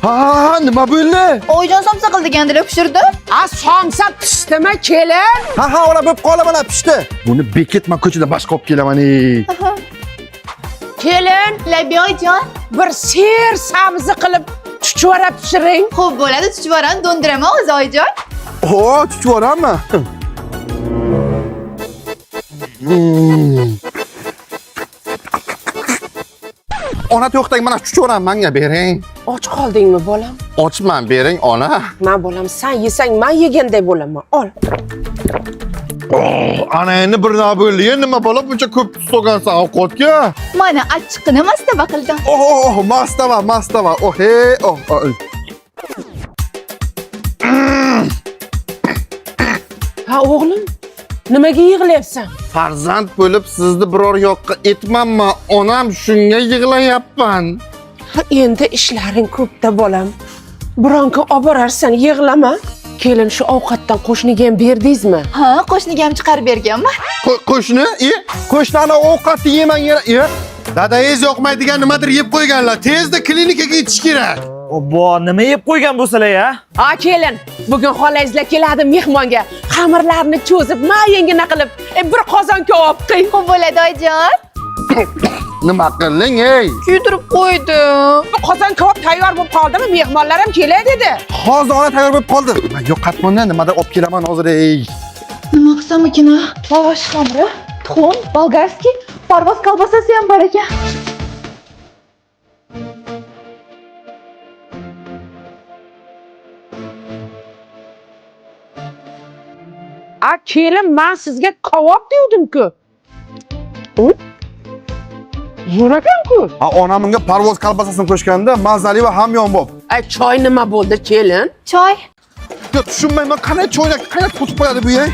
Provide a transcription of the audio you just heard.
Ha, nima bo'ldi? Oyijon somsa qil degandilar, pishirdim. A somsa pishdimi kelin? Ha, ha, ona bo'lib qoldi, mana pishdi. Buni bekitma, ko'chadan boshqa olib kelaman. Ey. Kelin, Labi oyijon. bir ser sabzi qilib chuchvara pishiring. Xo'p bo'ladi, chuchvarani do'ndiraman o'zi oyijon. O, chuchvarami? Ona to'xtang, mana chuchvarani menga bering. Och qoldingmi bolam? Ochman, bering ona. Man bolam, sen yesang man yeganday bo'laman. Ol. Ana endi bir nima bo'ldi. Nima bola buncha ko'p tuz solgansan ovqatga? Mana achchiqini mastava qildim. Oh, oh, oh, mastava, mastava. Oh, hey, oh, oh. Ha o'g'lim, nimaga yig'layapsan? Farzand bo'lib sizni biror yoqqa etmanmi? Onam shunga yig'layapman. Ha, endi ishlaring ko'pda bolam. Biron kun olib borarsan, yig'lama. Kelin, shu ovqatdan qo'shniga ham berdingizmi? Ha, qo'shniga ham chiqarib berganman. Qo'shni, e? Qo'shnini ovqatni yemang yana, e? Dadangiz yoqmaydigan nimadir yeb qo'yganlar. Tezda klinikaga yetish kerak. Obbo, nima yeb qo'ygan bo'lsalar ya? Ha kelin, bugun xolangizlar keladi mehmonga. Xamirlarni cho'zib, mayingina qilib, bir qozon kabob qiling. Xo'p bo'ladi oyijon. Nima qilding, ey? Kuydirib qo'ydim. Bu qozon kabob tayyor bo'lib qoldimi? Mehmonlar ham keladi dedi. Hozir ona tayyor bo'lib qoldi. Man yo'qotmanda nimadir olib kelaman hozir, ey. Nima qilsam ekan? Lavash xamiri, tuxum, bolgarskiy, parvoz kolbasasi ham bor ekan. A kelin, man sizga kabob devdim-ku. Zo'r ekan-ku. Ha, onam unga parvoz kolbasasini qo'shganda mazali va hamyonbop. Ay, choy nima bo'ldi, kelin? Choy. Yo, tushunmayman, qanday choynak, qanday qo'shib qo'yadi bu, ey?